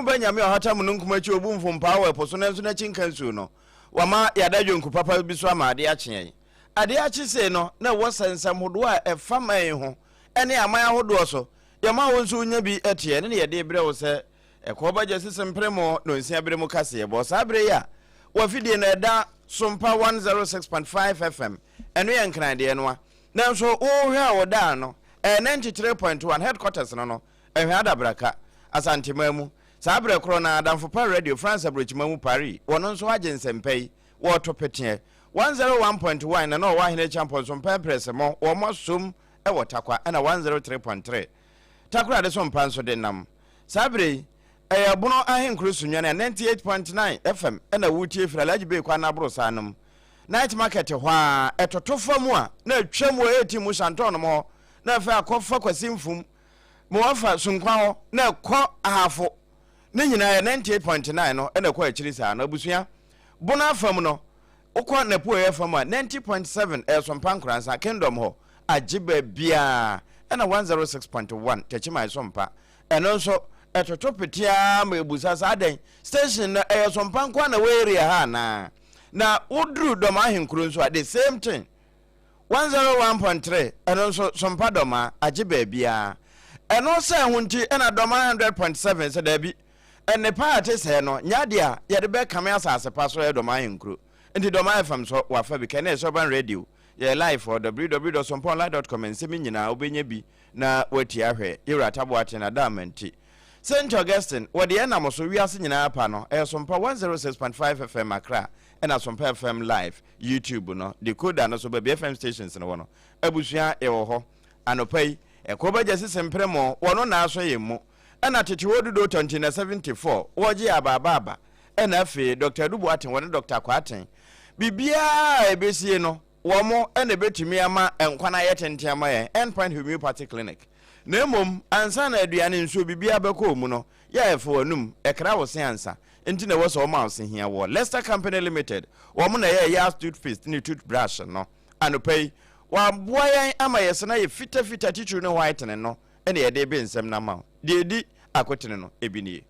Ba Nyame a ɔhata mununkum akyi obu mfompaa wɔ ɛpo so nanso n'akyi nka nsuo no, wama yɛada dwonku papa bi so ama adeɛ akye yɛn. Adeɛ akye sei no, na ɛwɔ sɛ nsɛm hodoɔ a ɛfa man yi ho ne aman ahodoɔ so, yɛma wo nso wonya bi teɛ, ne ne yɛde rebrɛ wo sɛ ɛkɔɔ ba gyasi sempremo nonsia bere mu kaseɛbɔ. Saa bere yi a w'afidie no ɛda Sompa 106.5 FM, ɛno yɛ Nkran deɛ no a, nanso wohwɛ a ɔda ano, ɛyɛ 93.1 headquarters no no, Ɛhwɛ Adabraka, Asanteman mu. Saa berɛ korɔ no ara, Adamfo Pa Radio, France aburokyima mu, Paris, wɔno nso agye nsɛmpa yi, wɔreto peteɛ. 101.1 na na ɔwɔ Ahene Kyampɔnso Mpae Prɛsɛ mɔ, wɔn asom wɔ Tarkwa, ɛna 103.3 Takoradi so mpa nso de nam. Saa berɛ yi, ɛyɛ Bono Ahenkuro Sunyani a 98.9 FM na woretie firi Alhaji Bey kwan no aborosan no mu. Night Market hɔ ara, ɛtoto fa mu a, na atwam wɔ 18 mu Santɔn nom hɔ, na afei akɔfa Kwasi Mfum ma wɔafa Sunkwa hɔ na ɛkɔ Ahafo. Ne nyinaa yɛ 98.9 no na ɛkɔ akyiri saa no. Abusua, Bono afa mu no, wokɔ N'apueeɛ fa mu a, 90.7 ɛyɛ Sompa Nkoransa, Kingdom hɔ, agye baabiara, ɛna 106.1 Techiman Sompa. Ɛno nso, ɛtoto pete ara ma ɛbusa sɛ adɛn, station no ɛyɛ Sompa nko ara na ɛwɔ area ha anaa? Na woduru Dɔm Ahenkuro nso a, the same thing. 101.3 ɛno nso Sompa Dɔmaa agye baabiara. Ɛno sɛ ho nti ɛna Dɔmaa 100.7 sɛ daabi, nnepa a ɛte sɛɛ no nyɛ adeɛ a yɛde bɛkame asase pa so ɛyɛ Dɔmaa ahenkuro. Nti Dɔmaa FM so wafa bi. Kɛne Urban Radio yɛyɛ live wɔ www.sompaonline.com nsɛm yi nyinaa wobɛnya bi na woatie ahwɛ. Yɛwura Taboaten Adaama nti. St. Augustine wɔde yɛn nam so wiase nyinaa pa no ɛyɛ Sompa 106.5 FM Accra ɛna Sompa FM live. YouTube no, decoder no so, baabi FM stations no wɔ no. Abusua, yɛwɔ hɔ. Anɔpa yi, ɛkɔ bɛgya sisi mprɛmɔ, wɔno na aso yɛn mu. Ɛna tete hɔ dodo tɔnti na 74, wɔgye yɛ abaabaaba. Ɛna afei, Dr. Adu Boateng, wɔne Dr. Kwarteng. Biribiara a ɛbɛsie no, wɔn na ɛbɛtumi ama nkwa no ayɛ tenten ama yɛn, End Point Homeopathy Clinic. Na mmom, ansa na aduane, nsuo, biribiara bɛkɔ wɔn mu no, yɛ a ɛfa w'anum, ɛkra wo se ansa. Nti na ɛwɔ sɛ wɔma wo se hia wɔ Lester Company Limited, wɔn na ɛyɛ Yas toothpaste ne toothbrush no. Anɔpa yi, wɔaboa yɛn ama yɛn se no ayɛ fitafita titiriw ne whitening no na yɛde rebe nsɛm no ama wo. Deɛ ɛdi akotene no, ebi nie.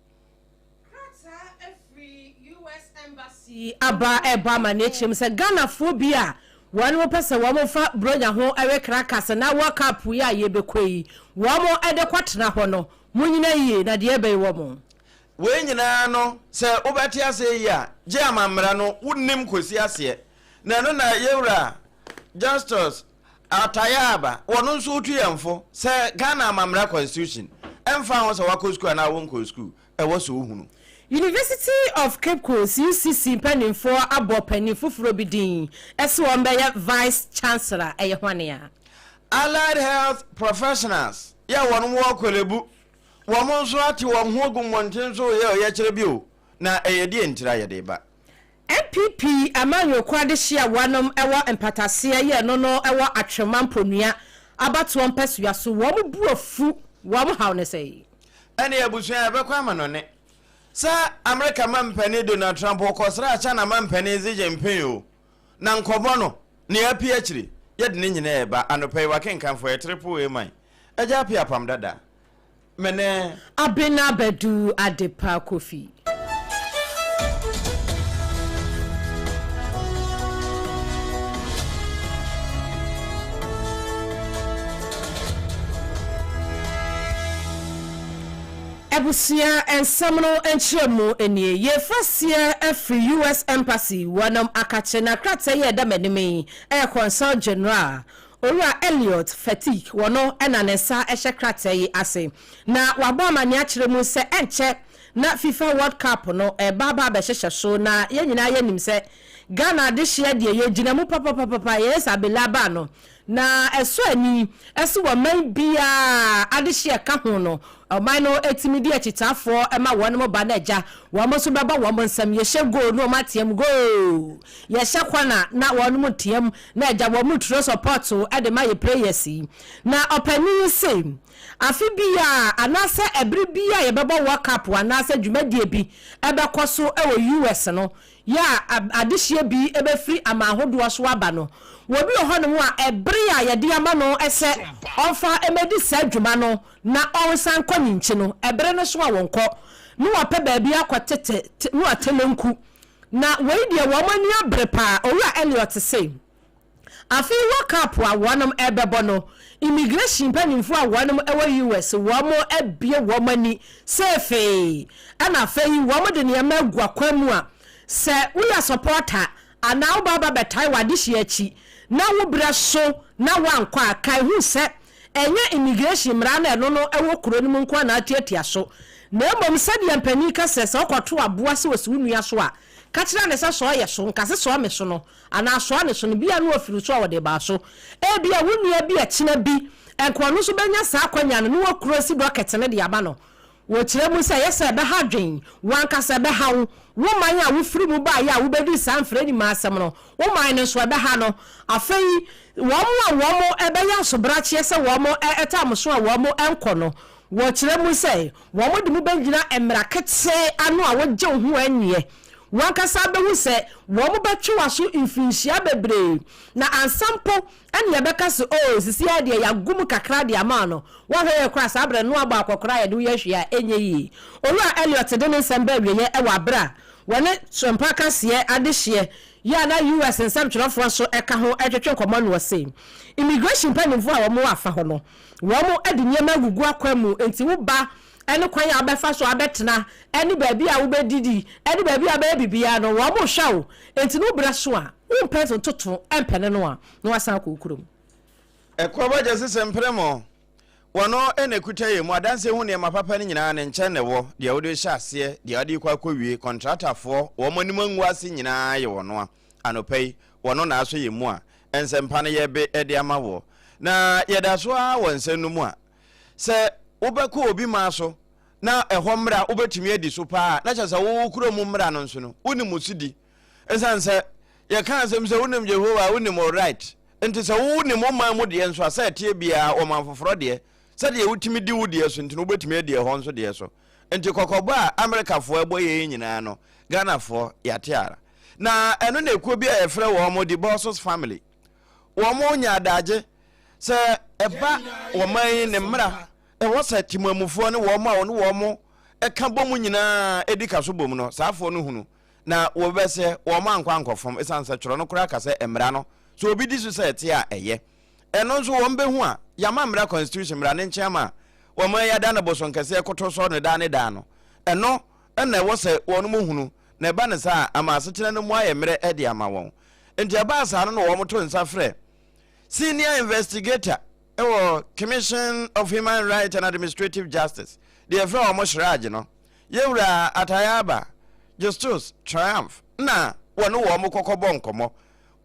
Krataa afiri US Embassy aba rebɔ amanneɛ kyerɛ mu sɛ Ghanafoɔ bi a wɔn pɛ sɛ wɔn fa Buronya ho rekra kasa na World Cup yi a yɛrebɛkɔ yi wɔn de kɔtena hɔ no, monyina yie na deɛ ɛbɛyi wɔn. Wei nyinaa no, sɛ wobɛte aseɛ yie a, gye amammara no wonim kɔsi aseɛ. Na ɛno na yɛwura Justus Atayaba, wɔno nso wotu yɛn fo sɛ Ghana amammara constitution, ɛmfa ho sɛ woakɔ sukuu anaa wonkɔɔ sukuu, ɛwɔ sɛ wohunu. University of Cape Coast, UCC, mpanimfoɔ abɔ panin foforɔ bi din sɛ ɔmmɛyɛ Vice Chancellor, ɛyɛ hwan a? Allied Health Professionals yɛ wɔn wɔ Korle-Bu Wɔn nso ate wɔn ho agu mmɔnten so reyɛ ɔyɛkyerɛ bio, na ɛyɛ deɛ ntira yɛde reba. NPP amanyɔkuo adehye a wɔnom wɔ mpataseɛ yɛ no no wɔ Atwema Mponua abatoɔ mpasua so, wɔn bo afu, wɔn haw ne sɛi. Ɛne abusua yɛbɛkɔ amanɔne. Sɛ Amerika mampanin Donald Trump ɔkɔsraa China mampanin Xi Jinping o, na nkɔmmɔ no, nea apue akyiri, yɛde ne nyinaa reba anɔpa yi. W'akenkanfoɔ yɛ Triple A man, Agya Appiah Apam Dada. Me ne. Abena Badu Adepa Kofi. Abusua nsɛm no nkyerɛmu nie. Yɛrefa aseɛ afiri US Embassy wɔnom akakye na krataa yi a ɛda m'anim yi yɛ Consul General Owura Elliot Fatick wɔno na ne nsa hyɛ krataa yi ase na wabɔ amaneɛ akyerɛ mu sɛ ɛnkyɛ na FIFA World Cup no ɛreba aba abɛhyehyɛ so na yɛn nyinaa yɛnim sɛ Ghana adehyeɛ deɛ yɛgyina mu papapapapa yɛyɛ sɛ abelaa baa no Na ɛsɔ ani sɛ ɔman biara adehyeɛ ka ho no, ɔman no tumi di akyitaafoɔ ma wɔn ba na agya, wɔn nso bɛbɔ wɔn nsam. Yɛhyɛ goal na wɔn ateam goal, yɛhyɛ kɔna na wɔn team na agya wɔn returo support de ma yɛ players yi. Na ɔpanin yi se, afe biara anaasɛ ɛbere biara a yɛbɛbɔ World Cup anaasɛ dwumadie bi bɛkɔ so wɔ US no, Yɛ a adehyeɛ bi bɛfiri aman ahodoɔ so aba no, obi wɔ hɔnom a ɛbere a yɛde ama no sɛ ɔmfa mmɛdi saa dwuma no na ɔnsan nkɔ ne nkyi no, ɛbere no so a wɔnkɔ. na wapɛ baabi akɔ tete na wate ne nku. Na wei deɛ wɔn ani abere paa. Owura Elliot se, Afei World Cup a wɔnom ɛbɛbɔ no, immigration mpanimfoɔ a wɔnom ɛwɔ US wɔn abue wɔn ani seefee ɛna afei wɔn de nneɛma agu akwan mu a sɛ woyɛ supporter anaa woba aba bɛtae w'adehyeɛ akyi na wo berɛ so na woankɔ a, kae hu sɛ ɛnyɛ immigration mmara no a ɛno no ɛwɔ kuro no mu nko ara na atiatia so na mmom sɛdeɛ mpanin ka sɛ sɛ wokɔto aboa sɛ ɔsi wo nua so a, ka kyerɛ no sɛ sɛ ɔyɛ so, nka sɛ sɛ ɔme so no. Anaa soa ne so no, bia na wafiri wo so a ɔde ba so. Ebia wo nua bi ɛkyena bi, nka ɔno nso bɛnya saa akwanya no na wakuro asi dɔkɛte no de ama no. Wɔkyerɛ mu sɛ, ɛyɛ sɛ ɛbɛha adwen, wo ankasa ɛbɛha wo, wo man a wofiri mu baeɛ a wobɛdii saa mfrɛ-nim asɛm no, wo man no nso ɛbɛha no. Afei, wɔn a wɔn bɛyɛ asobrakyeɛ sɛ wɔn tam so a wɔn nkɔ no, wɔkyerɛ mu sɛ, wɔn de mo bɛgyina mmara ketee ano a wogye wo ho anniɛ. W'ankasa bɛhu sɛ wɔbɛtwe w'aso mfirinhyia bebree, na ansa mpo na yɛbɛka sɛ, 'Oo, sisi ara deɛ yɛago mu kakra de ama no. Woahwɛ yie koraa a, saa berɛ no na woabɔ akɔkoraa a yɛde wo yɛ hwee a ɛnyɛ yie. Owura Elliott de ne nsɛm baa awieeɛ wɔ aberɛ a wɔne Sompa Kaseɛ adehyeɛ yi a na US nsɛmtwerɛfoɔ nso ka ho retwetwe nkɔmmɔ no. Ɔse, Immigration mpanimfoɔ a wɔwɔ afa hɔ no, wɔde nneɛma agugu akwan mu, enti woba ne kwan a wobɛfa so abɛtena, ne baabi a wobɛdidi, ne baabi a wobɛyɛ biribiara no, wɔrehwɛ wo. Enti no wo berɛ so a, wompɛ ntoto mpɛne no a, na woasan akɔ wo kurom. Ɛkɔ ba gyese sɛ mprɛmɔ. Wɔno na ɛkuta yɛn mu adanseɛ ho nneɛma papa no nyinaa ne nkyɛn na ɛwɔ, deɛ wode rehyɛ aseɛ, deɛ wode rekɔ akɔwie, kɔntratafoɔ, wɔn anim angu ase nyinaa yɛ wɔnoa. Anɔpa yi, wɔno na asɔ yɛn mu a nsɛmpa no yɛrebe de ama woɔ. Na yɛda so ara wɔ nsɛm no mu a, Sɛ wobɛkɔ obi man so na ɛhɔ mmara wobɛtumi adi so paa a, na kyerɛ sɛ wo wo kurom mmara no nso no, wonim so di. Ɛsiane sɛ yɛka asɛm sɛ wonim Jehovah a, wonim wo right. Nti sɛ wonim wo man mu deɛ nso a, sɛ ɛteɛ biara wɔ man foforɔ deɛ, sɛdeɛ wotumi di wo deɛ so nti no, wobɛtumi adi ɛhɔ nso deɛ so. Nti kɔkɔbɔ a Amerikafoɔ ɛbɔ yɛn nyinaa no, Ghanafoɔ yɛate ara. Na ɛno na ekuo bi a yɛfrɛ wɔn The Bosses Family, wɔn nya adagye Sɛ ɛba ɔman yi ne mmara ɛwɔ sɛ temamufoɔ ne wɔn a wɔne wɔn ka bɔ mu nyinaa di ka so bom no, saa afoɔ no hunu na wɔbɛsɛ wɔn ankɔ ankɔfom ɛsiane sɛ twerɛ no koraa ka sɛ mmara no sɛ obi di so sɛ ɛteɛ a ɛyɛ. Ɛno nso wɔn bɛhu a yɛama mmara constitution mmara ne nkyɛn ama wɔn yi ada no bosonkɛseɛ koto sɔ no daa ne daa no, ɛno na ɛwɔ sɛ wɔn mu hunu na ɛba no saa a ama asetena no mu ayɛ mmerɛ de ama wɔn. Nti ɛbaa saa no na wɔn to nsa frɛ Senior Investigator wɔ Commission of Human Rights and Administrative Justice, deɛ yɛfrɛ wɔn CHRAJ no, Yɛwura Atayaba Justus Triumph na wɔne wɔn kɔkɔ bɔ nkɔmmɔ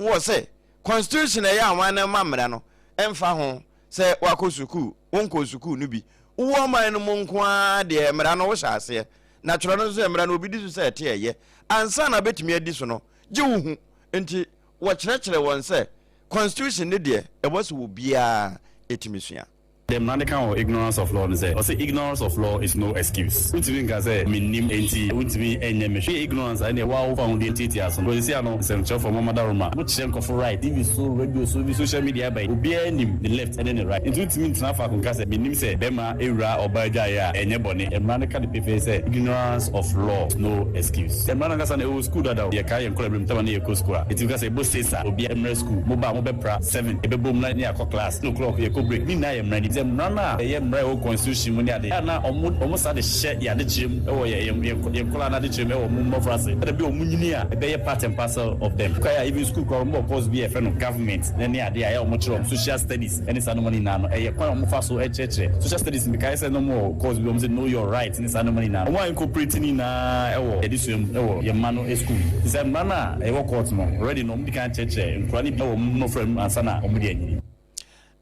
wɔ sɛ Constitution a ɛyɛ aman no ma mmara no mfa ho sɛ wakɔ sukuu, wonkɔɔ sukuu no bi, wowɔ ɔman no mu nko ara deɛ mmara no wohyɛ aseɛ na twerɛ no nso sɛ mmara no obi di so sɛ ɛte ɛyɛ ansa na bɛtumi adi so no gye wo hu nti wɔkyerɛkyerɛ wɔn sɛ Constitution no deɛ ɛwɔ sɛ obiara tumi sua. Deɛ mmara no ka wɔ ignorance of law ne sɛ, ɔse ignorance of law is no excuse. Wontumi nka sɛ mennim enti wontumi nyɛ me hwee. Woyɛ ignorance a ɛneɛ wo ara wofa ho deɛ tiatia so no. Because seesei ano nsɛmkyerɛfoɔ mo madaworoma, mokyerɛ nkurɔfo right, TV so, radio so, even social media aba yi, obiara nim ne left ne ne right. Enti wontumi ntena faako nka sɛ mennim sɛ bɛrima wura ɔbaa adwaeɛ a ɛnyɛ bɔne. Mmara no ka no pefee sɛ ignorance of law is no excuse. Mmara no ankasa no ɛwɔ sukuu dada o. Yɛkae yɛn nkwadaa berɛ mu tam a na yɛkɔ sukuu a, yɛtumi ka sɛ yɛbɔ six a, obiara mmra sukuu. Moba a mobɛpra seven, yɛbɛbom na ne yɛakɔ class, two o'clock yɛkɔ break. Ne nyinaa yɛ mmara ni. Sɛ mmara no a ɛyɛ mmara a ɛwɔ constitution mu ne ade a na wɔn wɔn saa de hyɛ yɛn adekyerɛ mu wɔ yɛn yɛn yɛn yɛn nkwadaa no adekyerɛ mu wɔ wɔn mmɔfraase. Ɛna bi a wɔn nyini a ɛbɛyɛ part and parcel of them. Wokae a even sukuu koraa wɔn wɔ course bi a yɛfrɛ no government ne ne ade a ɛyɛ a wɔkyerɛ wɔn social studies ne saa nneɛma no nyinaa no ɛyɛ kwan a wɔfa so kyerɛkyerɛ social studies. Mekae sɛ na wɔwɔ course bi wɔn se know your right ne saa nneɛma no nyinaa. Wɔn a incorporate ne nyinaa wɔ yɛn adesua mu wɔ yɛn mma no sukuu mu. Te sɛ mmara no a ɛwɔ court no already no wɔn di kan kyerɛkyerɛ nkwadaa no bi wɔ wɔn mmɔfra mu ansa na wɔde anyini.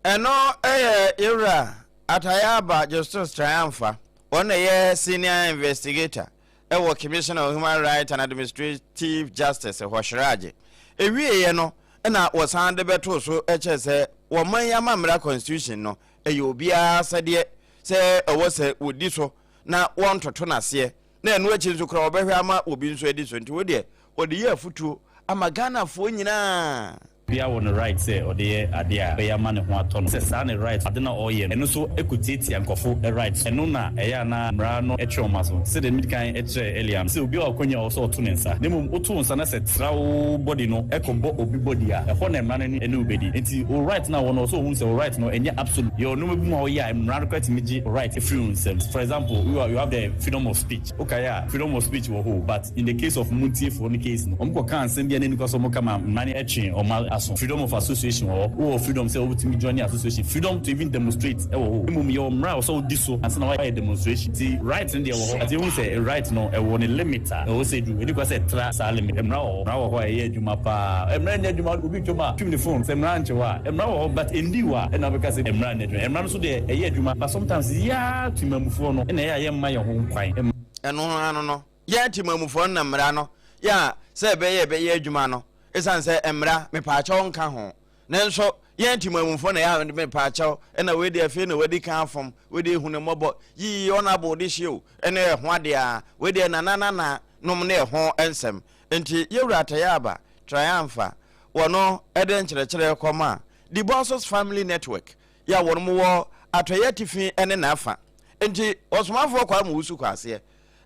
Ɛno yɛ Yewura Atayaba Justus Triumpha, ɔno na ɛyɛ Senior Investigator wɔ Commission on Human Rights and Administrative Justice hɔ, CHRAJ. Ɛwieeɛ no na wɔsan de bɛtoo so kyerɛ sɛ wɔman yi amammara constitution no ɛyɛ obiara asɛdeɛ sɛ ɛwɔ sɛ wɔdi so na wɔntoto no aseɛ na ɛno akyi nso koraa wɔbɛhwɛ ama obi nso adi so nti wo deɛ wɔde yɛ afotuo ama Ghanafoɔ nyinaa. Obiara wɔ ne right sɛ ɔde yɛ adeɛ a ɛbɛyɛ ama ne ho atɔ no. Sɛ saa ne right ade no a ɔreyɛ no, ɛno nso kɔtiatia nkurɔfo right. Ɛno na ɛyɛ a na mmara no twe wɔn aso. Sɛdeɛ medi kan kyerɛɛ earlier no, sɛ obi wɔ akwanya a ɔwɔ sɛ ɔto ne nsa, na mmom woto wo nsa na sɛ tra wo body no kɔbɔ obi body a, ɛhɔ na mmara no ne wo bɛdi. Enti wo right no a wɔ no, ɔwɔ sɛ ɔhu sɛ wo right no ɛnyɛ absolute. Yɛwɔ nneɛma bi mu a woyɛ a mmara no koraa tumi gye wo right firi wo nsam. For example, you are, you have the freedom of speech. Wokae a, freedom of speech wɔ hɔ o, but In the case of Montiefoɔ no case no, wɔn kɔ kaa nsɛm bi a na ɛnni kwan sɛ wɔn ka ma mmara no twe wɔn aso. Freedom of association wɔ hɔ, wowɔ freedom sɛ wobɛtumi join association, freedom to even demonstrate wɔ hɔ. Mmom yɛwɔ mmara a ɛwɔ sɛ wodi so ansa na woayɛ demonstration. Nti right no deɛ ɛwɔ hɔ, but yɛhu sɛ right no ɛwɔ ne limit a ɛwɔ sɛ ɛdu, ɛnni kwan sɛ ɛtra saa limit. Mmara wɔ hɔ, mmara wɔ hɔ a ɛyɛ adwuma paa. Mmara nyɛ adwuma, obi twam a, twim ne phone, sɛ mmara nkye wo a, mmara wɔ hɔ but ɛndi wo a ɛna wobɛka sɛ mmara nyɛ adwuma. Mmara no nso deɛ ɛyɛ adwuma but sometimes yɛa temammufoɔ no na ɛyɛ a yɛmma yɛn ho kwan. Ɛno ano no, Yɛn temanmufoɔ no na mmara no yɛ a sɛ ɛbɛyɛ ɛbɛyɛ adwuma no, ɛsiane sɛ mmara, mepaakyɛw nka ho. Nanso yɛn temanmufoɔ na yɛ a mepaakyɛw, ɛna wei deɛ afei na wadi kan afom, wei deɛ hu no mmɔbɔ, yii ɔnabo de hye o, ɛne ɛho adeɛ a, wei deɛ nana nana nom ne ɛho nsɛm. Nti Yɛwura Atayaba Triumph a wɔno de nkyerɛkyerɛ kɔma Dibos's Family Network yɛ a wɔnom wɔ Atɔeɛ Atifi ne n'afa. Nti ɔsomafoɔ Kwame Owusu kɔ aseɛ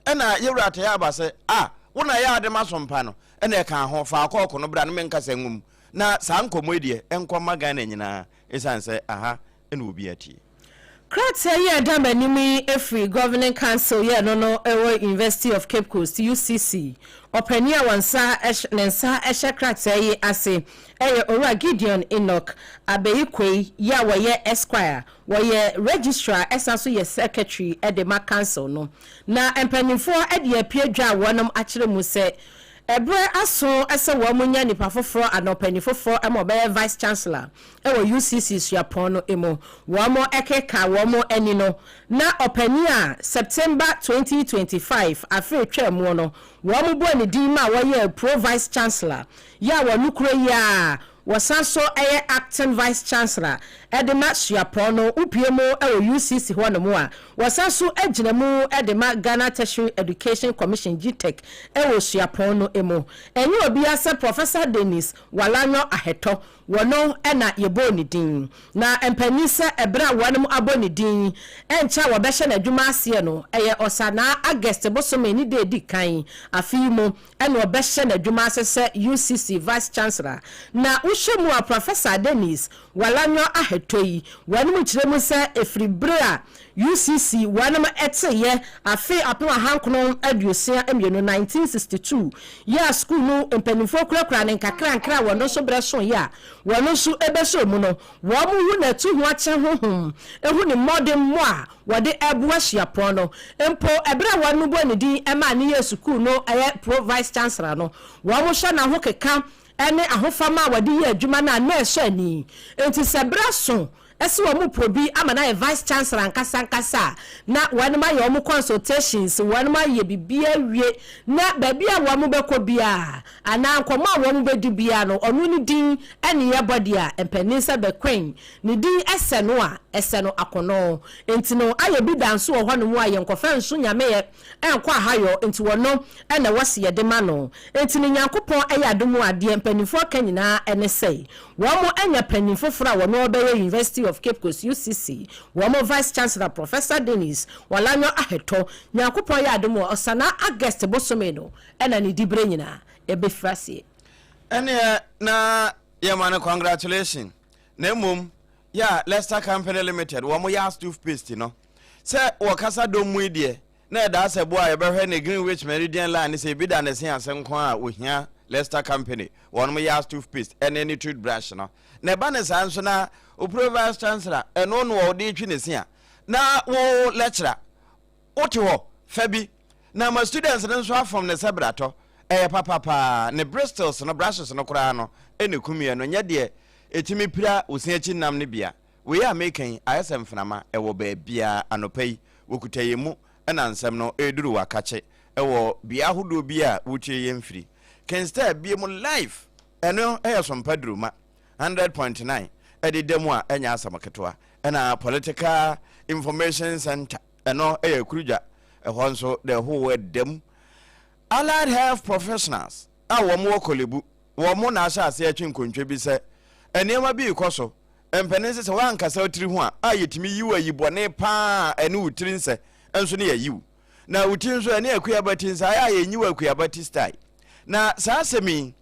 Ɛnna yɛn wura Tɛɛ aba sɛ, A, wo na ɛyɛ ade ma som pa no. Ɛnna ɛkaa ho, Fa kɔɔko no bra na menkasa ngu mu. Na saa nkɔmmɔ yi deɛ, ɛnkɔ mma Ghana nyinaa, ɛsiane sɛ aha na obiara tie. Krataa yi a ɛda m'anim yi firi Governing Council yɛ no no wɔ University of Cape Coast, UCC. Ɔpanin a wɔn nsa ne nsa hyɛ krataa yi ase yɛ Owura Gideon Enoch Abeyikwei yi a wɔyɛ Esquire Wɔyɛ Registrar san so yɛ Secretary de ma Council no. Na mpaninfoɔ de apue dwa a wɔnom akyerɛ mu sɛ ɛberɛ aso sɛ wɔn nya nipa foforɔ anaa ɔpanin foforɔ ma ɔbɛyɛ Vice Chancellor wɔ UCC suapɔn no mu. Wɔn keka wɔn ani no na ɔpanin a September 2025 afe retwaa muo no wɔn bɔɔ ne din maa wɔyɛɛ Pro Vice Chancellor yɛ a wɔn kuro yi ara Wɔsan nso yɛ Acting Vice Chancellor de ma suapɔn no, wopue mu wɔ UCC hɔnom a, wɔsan nso gyina mu de ma Ghana Tertiary Education Commission, GTEC, wɔ suapɔn no mu. Ɛnyɛ obiara sɛ Professor Dennis Walanyo Ahetɔ, wɔno na yɛbɔɔ ne din. Na mpanin sɛ ɛberɛ a wɔnom abɔ ne din ɛnkyɛ a wɔbɛhyɛ n'adwuma aseɛ no, ɛyɛ Ɔsanaa, August, bosome ne da ɛdi kan afe yi mu na ɔbɛhyɛ n'adwuma ase sɛ UCC Vice Chancellor. Na wohwɛ mu a Professor Dennis Walanyo Ahetoyi, wɔnom kyerɛ mu sɛ ɛfiri bere a UCC wɔnom teeɛ afe 1962, 1962, yɛ a sukuu no mpanimfoɔ kurakura no nkakrankra a wɔn nso berɛ soeɛ a wɔn nso bɛsɔɔ mu no, wɔn hu n'atuhoakyɛ honhom, hu ne mmɔdemmɔ a wɔde reboa suapɔn no. Mpo bere a wɔbɔɔ ne din maa no yɛɛ sukuu no Pro Vice Chancellor no, wɔhwɛ n'ahokeka ne ahofama a wɔde yɛ adwuma no a, na ɛsɔ ani. Enti sɛ bere aso sɛ wɔpɛ obi ama no ayɛ Vice Chancellor ankasankasa a, na wɔayɛ wɔn consultations, wɔayɛ biribiara awie, na baabi a wɔbɛkɔ biara anaa nkɔmmɔ a wɔbɛdi biara no, ɔno ne din ne yɛbɔ deɛ a, mpanin sɛ bɛkɔn Ne din sɛ no a, ɛsɛ no akɔnɔ. Enti no ayɛ bi da nso wɔ hɔnom a yɛnkɔfa nsu Nyameyɛ nkɔ ahayɔ, enti wɔno na ɛwɔ se yɛde ma no. Enti no Nyankopɔn yɛ adom a deɛ mpaninfoɔ ka nyinaa ne sɛ wɔn anya panin foforɔ a wɔno ɔbɛyɛ University of Cape Coast, UCC, wɔn Vice Chancellor Professor Dennis Walanyo Aheto. Nyankopɔn yɛ adom a Ɔsanaa August bosome no na ne diberɛ nyinaa ɛbɛfiri aseɛ. Ɛneɛ na yɛma no congratulation. Na mmom yɛ a Lester Company Limited wɔn yɛ toothpaste no sɛ wɔkasa dɔm mu yi deɛ na ɛdaa sɛ boa a yɛbɛhwɛ ne Greenwich Meridian line sɛ ebi da ne se ase nko a ohia Lester Company wɔn yɛ toothpaste ɛne ne toothbrush no na ɛba ne saa nso na opro vice chancellor ɛno no ɔde twi ne se a na wo lecturer Wote hɔ, fa bi. Na ma students no nso afom no sɛ bratɔ. Ɛyɛ papa paa. Ne bristles no, brushes no koraa no na ɛkum yɛn no, nyɛ deɛ ɛtumi pira wo se akyi nam no bi a. Wei a mereka yi, ayɛ sɛ mframa, ɛwɔ baabiara. Anɔpa yi, wɔkuta yɛn mu na nsɛm no reduru w'akakye wɔ bea ahodoɔ bi a wotie yɛn firi. Kingstar bie mu live! Ɛno yɛ Sompa Duruma, 100.9, ɛde da mu a ɛnyɛ asɛm ketewa. Ɛna Political Information Centre. Ɛno yɛ Kurudwa, ɛhɔ nso the whole world da mu. Allied Health Professionals a wɔn wɔ Korle Bu, wɔn na ahyɛ aseɛ retwe nkontwe bi sɛ. Nneɛma bi rekɔ so. Mpanin sɛ sɛ woankasa wo tiri ho a, a yɛtumi yi wo ayi bɔne paa a ɛne wo tiri nsɛ nso ne yɛayi wo. Na wo ti nso ɛne Akuaba ti nsɛ, ayɛ a yɛnyi wo Akuaba ti style. Na saa asɛm yi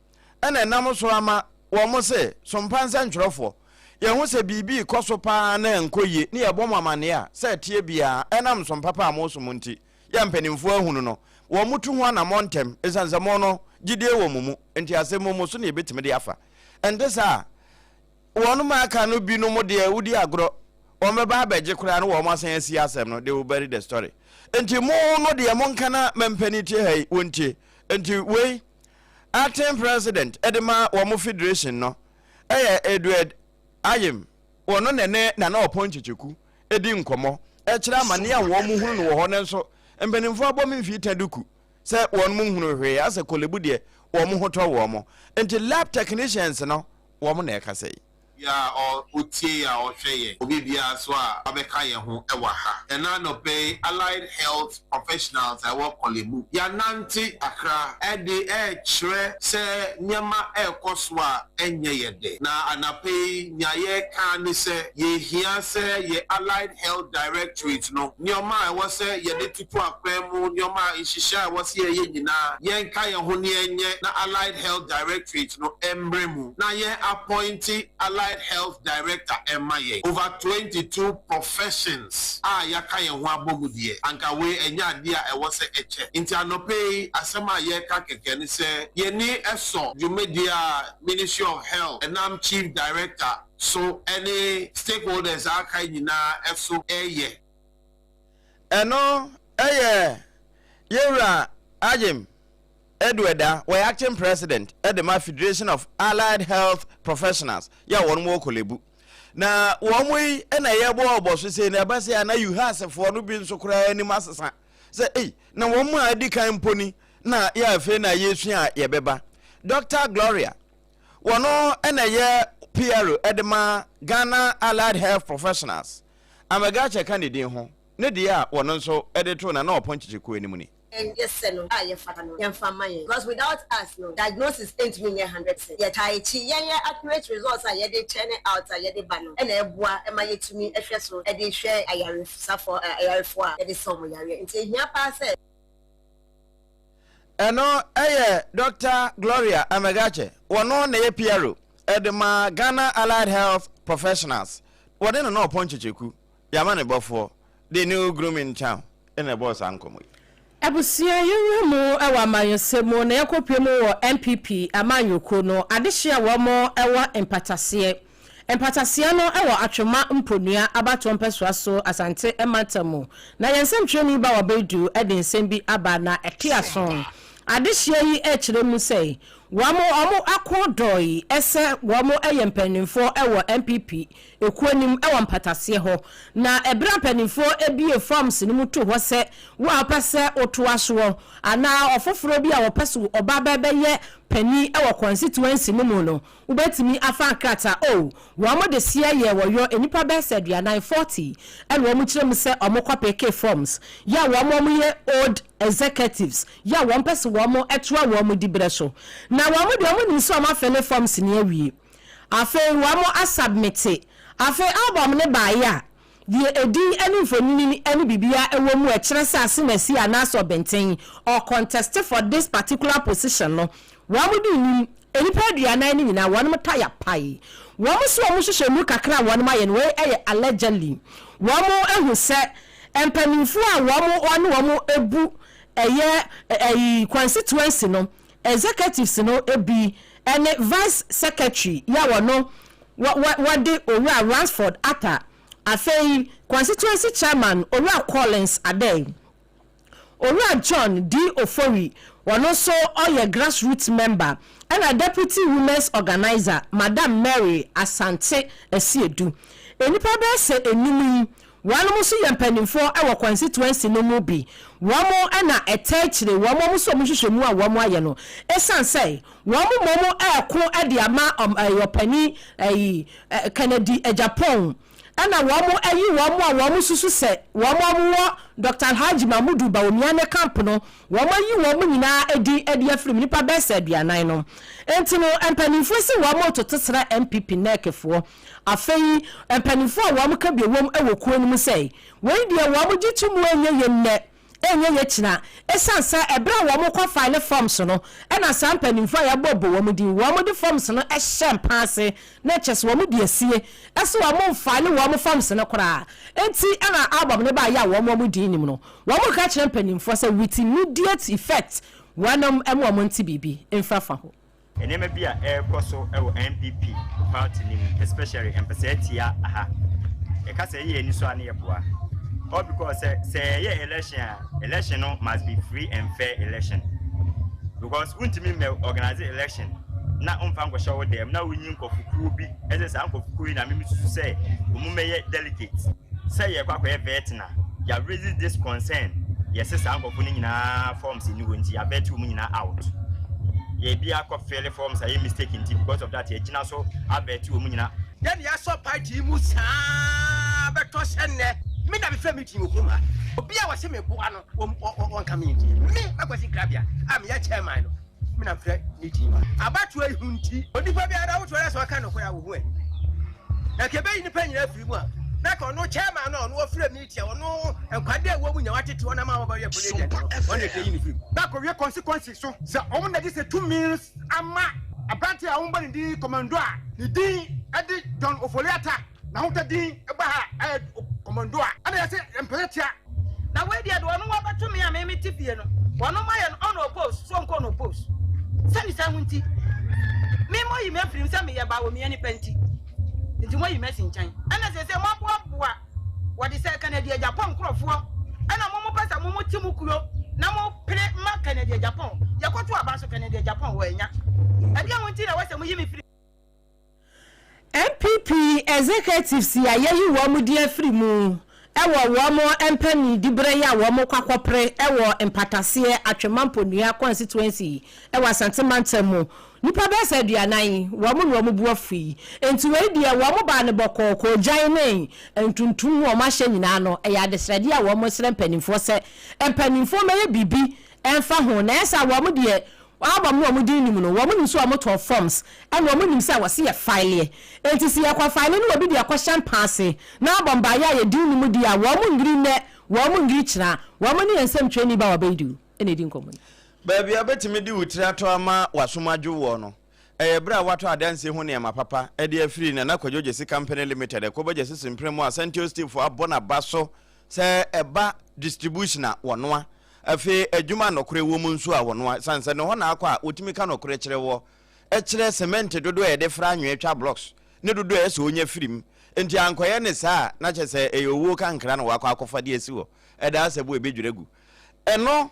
ɛna ɛnam so ama wɔn se Sompa nsɛntwerɛfoɔ, yɛhu sɛ biribi rekɔ so paa na ɛnkɔ yie ne yɛbɔ mo amanneɛ a, sɛ ɛteɛ biara ɛnam som papa a mosom nti, yɛ a mpanimfoɔ ahunu no, wɔn tu ho anammɔn ntɛm, ɛsiane sɛ mo no, gyidie wɔ mo mu, nti asɛm mu mo so na yɛbɛtumi de afa. Ɛnte saa a, wɔn a aka no binom deɛ wodi agorɔ, wɔn bɛba abɛgye koraa na wɔn asan asi asɛm no, they will bury the story. Nti mo no deɛ monka na mampanin tie ha yi, wɔntie. Nti wei, acting president de ma wɔn federation no yɛ Edward Ayim, wɔno na ɛne Nana Ɔpɔn Kyekyeku di nkɔmmɔ kyerɛ amaneɛ a wɔn hunu no wɔ hɔ nanso mpanimfoɔ abɔ me mfii ta duku sɛ wɔn nhunu hwee asɛ Korle-Bu deɛ wɔn ho tɔ wɔn nti lab technicians no wɔn na ɛkasa yi. Biara a ɔtie yɛn a ɔhwɛ yɛn, obi biara nso a wabɛka yɛn ho wɔ ha. Ɛnnɛ anɔpa yi, Allied Health Professionals a ɛwɔ Korle Bu, yɛanante kakra de rekyerɛ sɛ nneɛma rekɔ so a ɛnyɛ yɛn dɛ. Na anapa yi, nea yɛreka ara ne sɛ yɛhia sɛ yɛn Allied Health Directorate no, nneɛma a ɛwɔ sɛ yɛde toto akwan mu, nneɛma a nhyehyɛe a ɛwɔ sɛ yɛyɛ nyinaa, yɛnka yɛn ho na yɛnyɛ na Allied Health Directorate no mmrɛ mu na yɛn appointe Allied Health Director mma yɛn. Over 22 professions a yɛaka yɛn ho abɔ mu deɛ, anka wei ɛnyɛ adeɛ a ɛwɔ sɛ ɛkyɛ. Nti anɔpa yi, asɛm a yɛreka kɛkɛ ne sɛ yɛn ani sɔ dwumadie a Ministry of Health nam Chief Director so ne stakeholders a aka nyinaa so reyɛ. Ɛno yɛ Yɛwura Agyeem Adu-Ɛda, wɔyɛ acting president de ma Federation of Allied Health Professionals yɛ a wɔn wɔ Korle-Bu. Na wɔn yi na yɛbɔ ɔbɔ so sei na ɛba sɛ ana UHAS-foɔ no bi nso koraa anim asesa sɛ ei na wɔn a adi kan mpo ni na yɛ afei na yɛsua a yɛbɛba. Dr. Gloria, wɔn na ɛyɛ PRO de ma Ghana Allied Health Professionals. Amegakyɛ ka ne din ho, ne deɛ a wɔn nso de too Nana Ɔpɔn Kyekyekuo anim ni. Yɛsɛ no a yɛfata no yɛmfa mma yɛn because without us no diagnosis ntumi nyɛ 100%. Yɛtaa akyi yɛnyɛ accurate results a yɛde churn out a yɛde ba no na ɛboa ma yɛtumi hwɛ so de hwɛ ayaresafoɔ ayarefoɔ a yɛde sa wɔn yareɛ nti ɛhia paa sɛ. Ɛno yɛ Dɔkta Gloria Amegache, wɔno na ɛyɛ PRO de ma Ghana Allied Health Professionals. Wɔde Nana Ɔpɔn Kyekyeku, Y'amanebɔfoɔ, The New Groom in Town na ɛbɔɔ saa nkɔmmɔ yi. Abusua yɛwura mu wɔ amanyɔsɛm mu na yɛkɔpue mu wɔ NPP amanyɔkuo no adehyeɛ a wɔn wɔ mpataseɛ. Mpataseɛ no wɔ Atwema Mponua abatoɔ mpɛsoa so Asante mantam mu. Na yɛn nsɛmtwerɛni Bawa Baidu de nsɛm bi aba na ɛte aso. Adehyeɛ yi kyerɛ mu sɛ wɔn wɔn ako dɔe sɛ wɔn yɛ mpaninfoɔ wɔ NPP ekuo no mu wɔ mpataseɛ hɔ. Na ɛberɛ a mpanimfoɔ bue forms no mu too hɔ sɛ wo a wopɛ sɛ wotoa soɔ anaa ɔfoforɔ bi a wɔpɛ sɛ ɔba bɛbɛyɛ panin wɔ constituency no mu no, wobɛtumi afa nkrataa. Oh, wɔn de seɛ yɛɛ wɔyɔ nnipa bɛyɛ sɛ 40, 40, ɛna wɔn kyerɛ mu sɛ wɔn kɔ peke forms yɛ a wɔn wɔn yɛ old executives yɛ a wɔn pɛ sɛ wɔn toa wɔn diberɛ so. Na wɔn deɛ wɔn nim sɛ wɔn afele forms no awie. Afei wɔn asubmite. Afei album no baeɛ a, deɛ edin ne mfonini ne biribiara wɔ mu a ɛkyerɛ sɛ Asemasi anaasɛ Ɔbɛnten ɔreconteste for this particular position no, wɔn de nnim. Nnipa 40 no nyinaa, wɔn taya pae. Wɔn nso wɔn nhwehwɛmu kakra a wɔn ayɛ no, wei yɛ allegedly, wɔn ahu sɛ mpanimfoɔ a wɔn wɔne wɔn bu ɛyɛ ɛyi constituency no, Executives no bi ne Vice Secretary yi a wɔno wɔde Owura Ransford Arthur, afei Constituency Chairman Owura Collins Adei, Owura John D. Ofori, ɔno nso ɔyɛ Grassroots member, ɛna Deputy Women's Organiser Madam Mary Asante Asiedu. Nnipa bɛyɛ sɛ nnum yi Wɔnom nso yɛ mpaninfoɔ wɔ constituency no mu bi. Wɔn na ɛtaa akyire wɔn, wɔn nso wɔn nhwehwɛmu a wɔn ayɛ no, ɛsiane sɛ wɔn mmom reko de ama ɔpanin Kennedy Agyapong. Ɛna wɔn ayi wɔn a wɔn susu sɛ wɔn a wɔwɔ Doctor Alhaji Mahmudu Bawumia ne camp no, wɔn ayi wɔn nyinaa adi de afiri mu, nnipa bɛyɛ sɛ 40 no. Enti no mpaninfoɔ se wɔn retoto sra NPP NEC foɔ. Afei mpaninfoɔ a wɔn ka bi wom wɔ kuo no mu sɛ, wei deɛ wɔn gye to mu ɛnyɛ yie nnɛ, ɛnyɛ yɛ kyina, ɛsiane sɛ ɛberɛ a wɔn kɔ file forms no ɛna saa mpaninfoɔ a yɛabɔ bɔ wɔn din, wɔn de forms no hyɛ mpa ase na kyerɛ sɛ wɔn de asie ɛsɛ wɔn mfile wɔn forms no koraa, enti ɛna album no baeɛ a wɔn wɔn din nim no, wɔn reka kyerɛ mpaninfoɔ sɛ with immediate effect wɔnom ɛma wɔn nte biribi mfra fa ho. Nneɛma bi a ɛrekɔ so wɔ NPP party no mu especially mpɛsɛɛ tia aha. Yɛka sɛ ɛyɛ ani so a ne yɛboa. All because sɛ sɛ yɛyɛ election a election no must be free and fair election. Because wontumi mmɛ organize election na womfa nkɔhyɛ wo dɛm na wonyi nkurɔfokuo bi ɛsɛ saa nkurɔfokuo yi na mimi susu sɛ wɔn mmɛyɛ delegate. Sɛ yɛrekɔ akɔyɛ vetting a, yɛ raise this concern, yɛse saa nkorɔfoɔ no nyinaa forms nni hɔ nti yɛ vet wɔn nyinaa out. Yɛ bi akɔ fill forms a yɛ mistake nti because of that yɛgyina so avet wɔn nyinaa. Yɛn na yɛasɔ party yi mu saa bɛtɔ sɛ nnɛ. Me na mefrɛ meeting wɔ kurom ha. Obi a wɔse meboa no wɔnka me ntie. Me Akwasi Nkrabea a meyɛ chairman no. Me na mfrɛ meeting yi. Abatoɔ yi ho nti, onipa biara wotoɔ na sɛ ɔka nokorɛ a wo ho ani. Na nka ɛbɛyi nipa nyinaa afiri mu a, na ka ɔno chairman no a ɔno ɔfrɛ meeting a ɔno nkwadaa a ɛwɔ mu nyinaa watete wɔn ama wɔbɛyɛ polling agent no, ɔno na ɛyi ne firi mu. Na kɔwie constituency so sɛ wɔn na gye sɛ tumi ama aberanteɛ a wɔbɔ ne din Commando a ne din de John Ofori-Atta. N'ahotɔ din ba ha ɛyɛ kɔmɔndo a ɛna yɛse yɛmpɛ sɛ tia. Na wei deɛ deɛ ɔno wabɛto me a me mete fie no ɔno mayɛ no ɔna ɔpose so ɔnkɔ na ɔpose sɛ ne saa ho nti me moyi me afiri mu sɛ meyɛ baa wɔ mia nipa nti nti moyi me asi nkyɛn ɛna sɛ sɛ moaboaboa wɔde sɛ Kennedy Agyapong nkorɔfoɔ ɛna mo mo pɛ sɛ mo mo te mo kuro na mo pere ma Kennedy Agyapong yɛkɔto aba nso Kennedy Agyapong wɔ anya ɛdeɛ ho nti na ɛwɔ sɛ moyi me firi NPP executives a yɛayi wɔn din afiri mu wɔ wɔn mpanin diberɛ yi a wɔn kɔ akɔpere wɔ Mpataseɛ Atwema Mponua constituency wɔ Asante mantam mu nnipa bɛyɛ sɛ 40 wɔn na wɔn bo afu yi nti wei deɛ wɔn baa no bɔkɔɔ koogyan ne ntuntum wɔn ahyɛ nyinaa no ɛyɛ adesrɛdeɛ a wɔn srɛ mpanimfoɔ sɛ mpanimfoɔ mmɛyɛ biribi ɛmfa ho na ɛsɛ a wɔn deɛ Wɔabɔ mo a wɔn din nni mu no, wɔn nim sɛ wɔn tɔɔ forms, ɛna wɔn nim sɛ wɔse yɛ fileɛ. Enti se yɛkɔ file ne obi de ɛkɔhyɛ mpa ase, na abɔ mbaeɛ a yɛ din nni mu deɛ a, wɔn ngiri nnɛ, wɔn ngiri kyena. Wɔn ne yɛn nsɛmtwerɛni Bawa Baidu na ɛdi nkɔmmɔ yi. Baabi a wobɛtumi de wo tiri ato ama w'asom adwo woɔ no, ɛyɛ berɛ a woatɔ adansie ho nneɛma papa de afiri Nana Kwadwo Gyasi Company Limited, Ɛkoba Gyasi Simpere mu a Santio Steelfoɔ abɔ n'aba so sɛ ɛba distribution a wɔnoa. Afei adwuma a nɔkorɛ wɔ mu nso a wɔnoa, ɛsiane sɛ ne hɔ na akɔ a wɔtumi ka nɔkorɛ kyerɛ woɔ, kyerɛ cement dodoɔ a yɛde fra anwea twa blocks ne dodoɔ a ɛyɛ sɛ ɔnya firi mu. Enti ankɔyɛ ne saa a, na kyerɛ sɛ ɛyɛ owuo kankra na wakɔ akɔfa de asi hɔ. Ɛda asɛ bo ɛbɛdwiri agu. Ɛno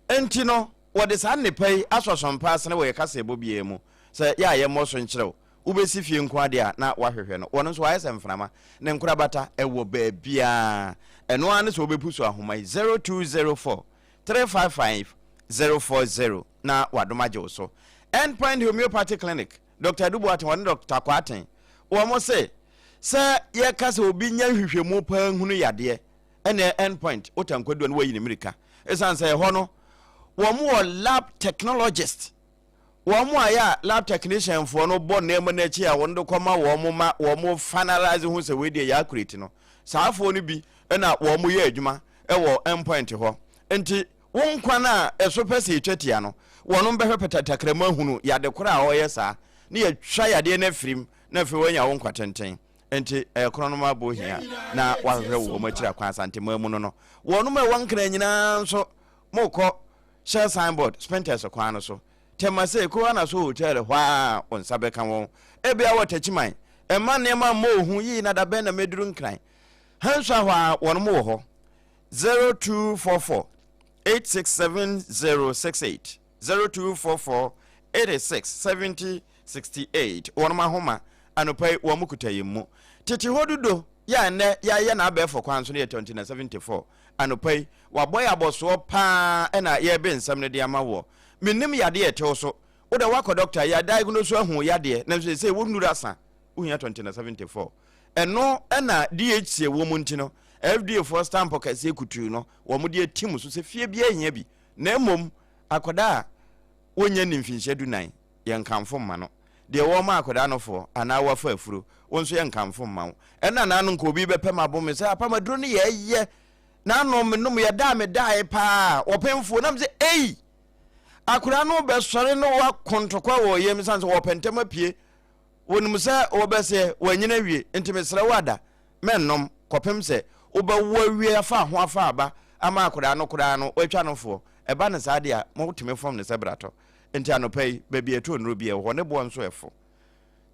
nti no, wɔde saa nnepa yi asɔsɔ mpa asene wɔ yɛ kaseɛbɔ biara mu sɛ yɛ a yɛmmɔ so nkyerɛ wo. Wobɛsi fie nko ara deɛ a na woahwehwɛ no. Wɔno nso wayɛ sɛ mframa. Ne nkorabata, ɛwɔ baabiara. Ɛno ara ne sɛ wobɛpu so ahoma yi, 0204 355 040 na wadom agye wo so. End Point Homeopathy Clinic, Dɔkta Adu Boateng, ɔne Dɔkta Kwarteng, wɔn se, sɛ yɛka sɛ obi nya nhwehwɛmu paa nhunu yadeɛ, ɛnneɛ End Point, wota nkwadua no woayi ne mmirika. Ɛsiane sɛ ɛhɔ no, wɔn wɔ lab technologist. Wɔn a yɛ a lab technician foɔ no bɔ nneɛma no akyi a wɔn de kɔma wɔn ma wɔn finalize ho sɛ wei deɛ yɛ accurate no, saa foɔ no bi na wɔn yɛ adwuma wɔ endpoint hɔ. Nti wo nkwa no a ɛso pɛ sɛ yɛtwa tia no, wɔn bɛhwɛ pɛtɛtakrama ahunu yade korɔ a ɔyɛ saa na yɛatwa yadeɛ no afirim na afei woanya wo nkwa tenten. Nti ɛyɛ korɔnom aboɔ hia na wahwehwɛ wɔ wɔn akyiri akwan Asanteman mu no no. Wɔnom a ɛwɔ Nkran nyinaa nso mokɔ Shell signboard, Spintex kwan no so, Tema sei, Koana So Hotel hɔ ara wo nsa bɛka wɔn. Ebia wɔ Techiman, mma nneɛma mmɔ wo hu yii na da bɛn na mɛduru Nkran. Hansua hɔ ara wɔnom wɔ hɔ. 0244 867068 0244 86 70 68 Wɔnom ahoma anɔpa yi wɔn kuta yɛn mu. Tete hɔ dudo yɛ a nnɛ yɛayɛ no abɛɛfo kwan so no yɛ 2974 Anɔpa yi, wabɔ yɛ abɔsoɔ paa ɛna yɛrebe nsɛm no de ama woɔ. Mennim yadeɛ a ɛte wo so. Wo deɛ woakɔ dɔkta, yɛ diagnose ahu wo yadeɛ, nanso seesei wo nnuru asa. Wohia 2974. Ɛno na DHC ɛwɔ mu nti no, FDA foɔ stamp kɛseɛ kutuu no wɔn de atim so sɛ fie biara hia bi. Na mmom akwadaa a wɔnnya nni mfinhyia dunan, yɛnkamfo mma no. Deɛ wɔma akwadaa no foɔ anaa wafa afuro, wo nso yɛnkamfo mma wo. Ɛna naano nka obi bɛpɛ m'abo me sɛ apam aduro no yɛ ɛyɛ. Naano menom yɛ da a medaeɛ paa wɔpemfoɔ nam sɛ ei! Akwadaa no bɛsɔre no wako ntɔkwa wɔ yam sane sɛ wɔpɛ ntɛm apue. Wɔnim sɛ wɔbɛseɛ wɔanyini awie nti mesrɛ wo ada mɛnnom kɔpem sɛ wobɛwo awie afa ho afa aba ama akwadaa no koraa no watwa no foɔ. Ɛba no saa deɛ a motumi fom no sɛ bratɔ. Nti anɔpa yi baabi a ɛtɔ nnuro bi ɛwɔ hɔ ne boɔ nso ɛfo.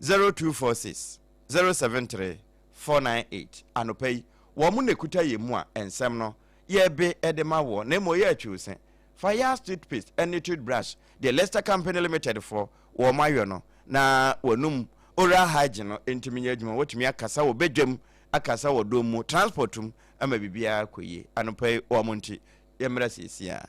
0246 073 498 Anɔpa yi wɔn na ɛkuta yɛn mu a nsɛm no yɛbe de ma woɔ na mmom yɛ atwiw se fa Yas toothpaste ne toothbrush deɛ Lester Company Limited foɔ wɔn ayɔ no na w'anum oral hygiene no ntumi nyɛ adwuma, watumi akasa wɔ badwam, akasa wɔ dɔm mu, transport mu ama biribiara akɔ yie. Anɔpa yi wɔn nti yɛmmra seesei ara.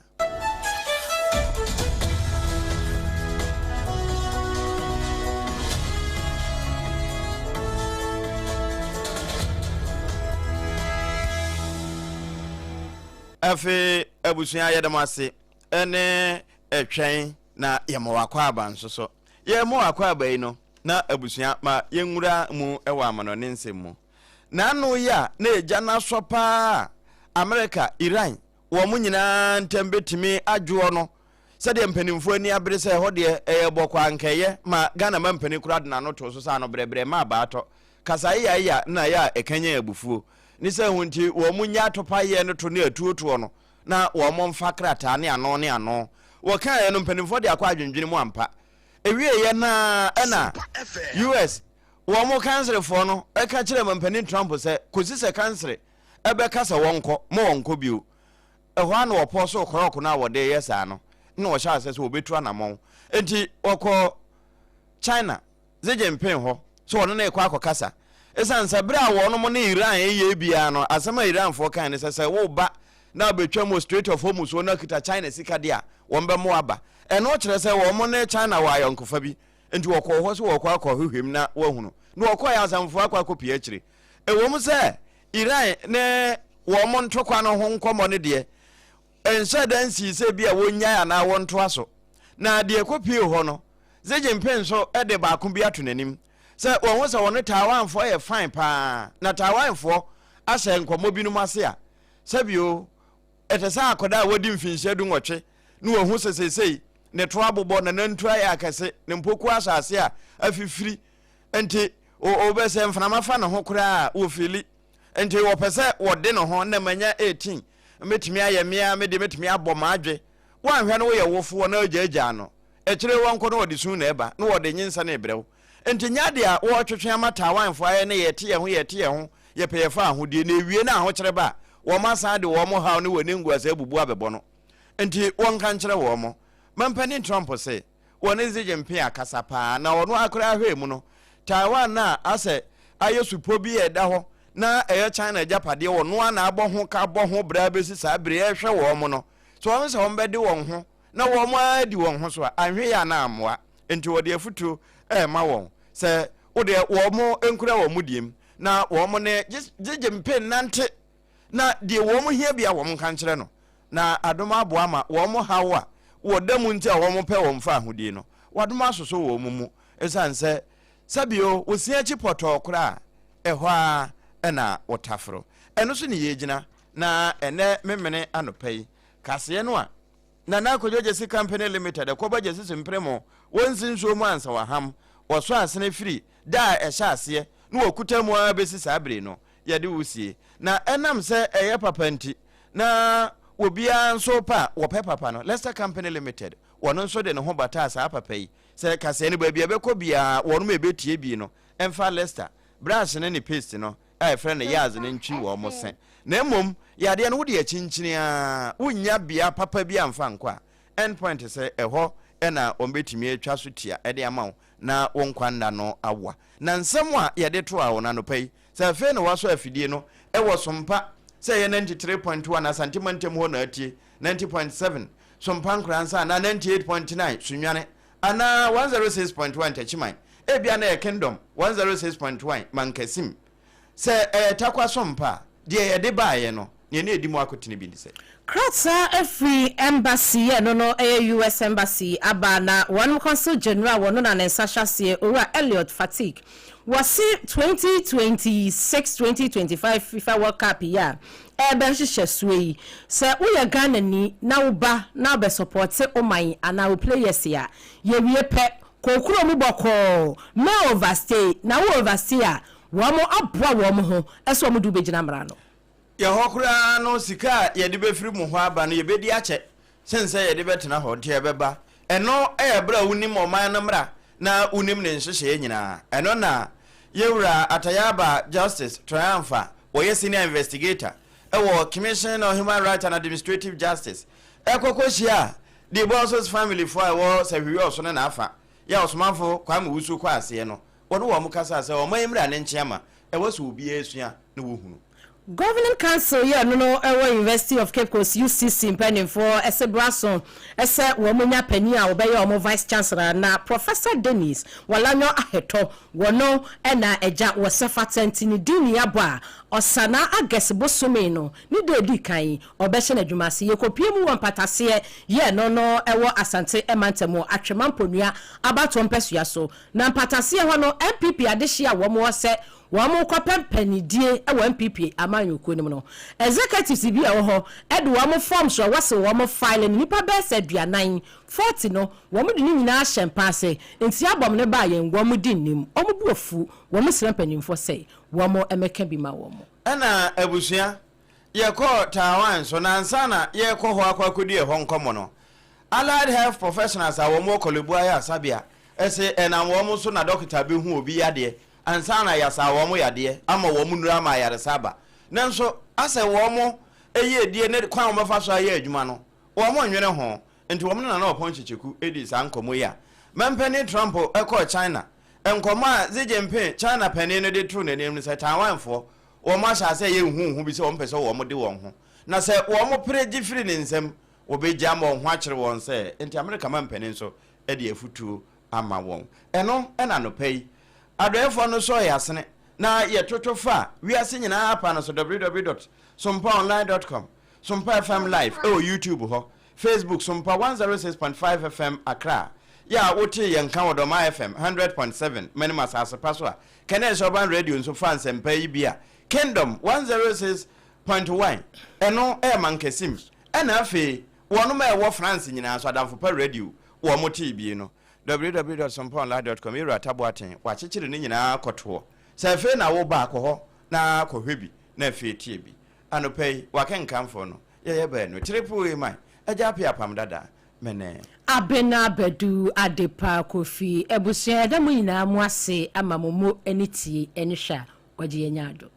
Afei abusua yɛda mo ase ɛne ɛtwɛn na yɛma wakɔ aba nso so. Yɛrema w'akwaaba yi no, na abusua ma yɛnwura mu wɔ amanɔne nsɛm mu. N'ano yi a na egya no asɔ paa a Amerika, Iran, wɔn nyinaa ntam bɛtumi adwoɔ no, sɛdeɛ mpanimfoɔ ani abere sɛ ɛhɔ deɛ ɛyɛ bɔkɔɔ anka ɛyɛ ma Ghana mampanin koraa de n'ano too so sɛ ano brɛbrɛ ma abaatɔ. Kasaeyaeya na ɛyɛ a ɛkanyan abufuo. Ne sɛ ho nti wɔn nnya atopaeɛ no to ne atuotoɔ no na wɔn mfa krataa ne ano ne ano. Wɔkaeɛ no mpanimfoɔ de akɔ adwendwene mu ampa. Ɛwieeɛ no ara ɛna US wɔn kanserefoɔ no ka kyerɛɛ mampanin Trump sɛ kɔsi sɛ kansere ɛbɛka sɛ wɔnkɔ ma wɔnkɔ bio. Ɛhɔ ara na wɔpɔɔ so krɔk no a wɔde reyɛ saa no na wɔhyɛ aseɛ sɛ wɔbɛtu anamɔn. Enti wɔkɔɔ China Xi Jinping hɔ sɛ ɔne no rekɔ akɔkasa. Esiane sɛ bere a wɔnom ne Iran reyɛ biara no, asɛm a Iranfoɔ kae ne sɛ, sɛ woreba na wobɛtwam wɔ Strait of Hormuz hɔ na kita China sika de a, wɔbɛma woaba. Ɛno kyerɛ sɛ wɔn ne China wɔ ayɔnkofa bi. Enti wɔkɔɔ hɔ sɛ wɔrekɔ akɔhwehwɛ mu na wɔahunu. Na wɔkɔeɛ asamfoɔ akɔ akɔpue akyire. Ɛwom sɛ Iran ne wɔn ntɔkwa no ho nkɔmmɔ no deɛ, ɛnhyɛɛ da nsii sɛ ebia wɔnnyae anaa wɔntoa so. Na deɛ ɛkɔpuee hɔ no, Xi Jinping nso de baako bi ato n'anim sɛ wɔahu sɛ wɔne Taiwanfoɔ yɛ fine paa, na Taiwanfoɔ ahyɛ nkɔmmɔ binom ase a, sɛbio ɛte sɛ akwadaa a wadi mfinhyia dunwɔtwe na wahu sɛ seesei ne to abobɔ, n'anantu ayɛ akɛse, ne mpokuo ahyɛ ase a afifiri, nti wobɛ sɛ mframa fa ne ho koraa a wɔfili. Nti wɔpɛ sɛ wɔde ne ho na manya 18 mɛtumi ayɛ me ara me deɛ mɛtumi abɔ m'adwe. Woanhwɛ no woyɛ wofoɔ na wogyaagyaa no. Akyire wɔnkɔ na wɔde su na ɛba na wɔde nyinsɛn rebrɛ wo. Nti nyɛ adeɛ a wɔretwetwe ama Taiwanfoɔ ayɛ ne yɛte yɛn ho yɛte yɛn ho yɛpɛ yɛfa ahodie na ɛwie na ahokyerɛ ba a wɔn asan de wɔn haw ne wɔn animguaseɛ abubu abɛbɔ no. Nti wɔnka nkyerɛ wɔn. Mampanin Trump se wɔne Xi Jinping akasa paa na ɔno ara koraa hwɛɛ mu no Taiwan no a asɛ ayɛ supɔ bi a ɛda hɔ na ɛyɛ China agyapadeɛ ɔno ara na abɔ ho ka abɔ ho bra bɛsi saa bere ɛrehwɛ wɔn no sɛ wɔn sɛ wɔn bɛde wɔn ho na wɔn ara adi wɔn ho so a, anhwɛ yie a na ammoa. Enti wɔde afotuo rema wɔn sɛ wodeɛ wɔn nkura wɔn mudiem na wɔn ne gyegye mpe nnante na deɛ wɔn hia bia wɔn nka nkyerɛ no na adom aboa ma wɔn haw a wɔda mu nti a wɔn pɛ wɔn fa ahodie no wadom asosɔ wɔn mu ɛsiane sɛ sɛbio wɔsia akyi pɔtɔɔ koraa ɛhɔ ara na wɔtaforo. Ɛno so ne yɛgyina na ɛnɛ memene anɔpa yi kaseɛ no a Nana Kojo Gyasi Company Limited, Ɛkɔba Gyasi so mpremo, wɔnsi nsuo mu ansa wɔaham, wɔsɔ asene firi da a ɛhyɛ aseɛ na wɔkuta mu ara bɛsi saa bere no, yɛde wo sie. Na ɛnam sɛ ɛyɛ papa nti, na obiara nso repɛ a wɔpɛ papa no, Lester Company Limited, wɔno nso de ne ho bataa saa papa yi, sɛ kaseɛ no baabi a ɛbɛkɔ biara wɔnom a ɛbɛtie bi no mfa Lester brush ne ne paste no a yɛfrɛ no yaz no ntwi wɔn se, na mmom yadeɛ no wode akyinkyini ara, wonnya bea papa bi amfa nkɔ a, end point sɛ ɛhɔ na wɔbɛtumi atwa so tia de ama wo na wo nkwa nna no awa. Na nsɛm a yɛde toaa wo no anɔpa yi, sɛ afei na woasɔ afidie no wɔ Sompa, sɛ ɛyɛ 93.1 Asante mantam hɔ na atie, 90.7 Sompa Nkoransa anaa 98.9 Sunyani anaa 106.1 Takyiman, ebia na ɛyɛ Kingdom 106.1 Mankasim. Sɛ ɛyɛ takwa so mpa a, deɛ yɛde baeɛ no, nea na ɛdi mu akotene bi ne sɛ. Krataa afiri Embassy yɛ no no ɛyɛ US Embassy aba na wɔnom Consul General wɔ no na ne nsa hyɛ aseɛ Owura Elliot Fatick wɔse 2026 2025 FIFA World Cup yi a ɛɛbɛ hyehyɛ soɔ yi sɛ woyɛ Ghanani na woba na wobɛ sɔpɔte wo man anaa wo players a yɛwie pɛ kɔ kuro mu bɔkɔɔ mɛ overstay na wo overstay a wɔn aboa wɔn ho sɛ wɔn de wo bɛgyina mmara ano. Yɛ hɔ koraa no, sika a yɛde bɛfiri mo hɔ aba no, yɛbɛdi akyɛ sene sɛ yɛde bɛtena hɔ, nti ɛbɛba. Ɛno yɛ berɛ a wonim ɔman no mmara na wonim ne nhyehyɛeɛ nyinaa. Ɛno na Yɛwura Atayaba Justice Triumph a ɔyɛ Senior Investigator wɔ Commission on Human Rights and Administrative Justice kɔ kɔhyiaa De Bosses family foɔ a ɛwɔ Sahwi-Wiɔso ne n'afa yɛ a Ɔsomafo Kwame Wusu kɔ aseɛ no, wɔne wɔn kasaa sɛ ɔman yi mmara ne nkyeama ɛwɔ sɛ obiara sua na wɔhunu. Governing Council yɛ no no wɔ University of Cape Coast, UCC, mpanimfoɔ se bra so sɛ wɔn nya panin a ɔbɛyɛ wɔn Vice Chancellor na Professor Dennis Worlanyo Ahetɔ wɔ no na agya wɔ sɛ fata nti ne din ni abɔ a Ɔsanaa August bosome no ne da edi kan yi ɔbɛhyɛ n'adwuma ase. Yɛkɔpue mu wɔ mpataseɛ yɛ no no wɔ Asante mantam Atwema Mponua abatoɔ mpasua so na mpataseɛ hɔ no NPP adehyeɛ a wɔn wɔ sɛ Wɔrekɔpɛ mpanyindie wɔ NPP amanyɔkuo no mu no, executives bi a ɛwɔ hɔ de wɔn forms a wɔse wɔn file no, nnipa bɛyɛ sɛ aduanan, 40 no, wɔde ne nyinaa ahyɛ mpa ase, nti abɔm no baa yɛn, wɔn di nnim, wɔn bo afu, wɔn srɛ mpanyinfoɔ sɛ wɔn mmɛka bi ma wɔn. Ɛna abusua, yɛkɔɔ Taiwan nso, na ansa na yɛrekɔ hɔ akɔ akɔdi ɛhɔ nkɔmmɔ no, Allied Health Professionals a wɔn wɔ Korle Bu Ayaresabea se ɛnam wɔn so na dɔkota bɛhu obi yadeɛ ansa na yɛasa wɔn yadeɛ ama wɔn nnuru ama ayaresa aba. Nanso asɛ wɔn yiedie ne kwan a wɔbɛfa so ayɛ adwuma no, wɔn nnwene ho. Nti wɔn ne Nana Ɔpɔn Kyekyeku dii saa nkɔmmɔ yi a Mampanin Trump kɔɔ China. Nkɔmmɔ a Xi Jinping, China panin no de too n'anim ne sɛ Taiwanfoɔ wɔn ahyɛ aseɛ yɛ nhuuhu bi sɛ wɔn pɛ sɛ wɔn de wɔn ho. Na sɛ wɔn pere gye firi ne nsam, wɔbɛgya ama wɔn ho akyere wɔn sɛ. Nti Amerika mampanin nso de afutuo ama wɔn. Ɛno na anɔpa yi, adɔeɛfoɔ no sɔɔ yɛn asene na yɛtoto faa wiase nyinaa apa no so, www dot sompaonline dot com, Sompa FM Live wɔ YouTube hɔ, Facebook, Sompa 106.5 FM Accra, yɛ a wotee yɛn nka wɔ Dɔmaa FM 100.7 Manim Asase Pa so a, Kɛnɛs Urban Radio nso faa nsɛmpa yi bi a, Kingdom 106.1, ɛno yɛ Mankasim, ɛna afei wɔnom a ɛwɔ France nyinaa nso Adamfo Pa Radio wɔn tee bie no. www dot sompaonline dot com Yɛwura Taboaten wakyekyere ne nyinaa kɔtoɔ. Sɛ afei na woba a, kɔ hɔ na kɔhwɛ bi na afei tie bi. Anɔpa yi, w'akenkanfoɔ no, yɛyɛ baanu, Triple A man, Agya Appiah Apam Dada, me ne. Abena Badu Adepa Kofi abusua yɛda mo nyinaa mo ase ama mo mo ani tie ne hwɛ a wɔgye yɛn nya adwo.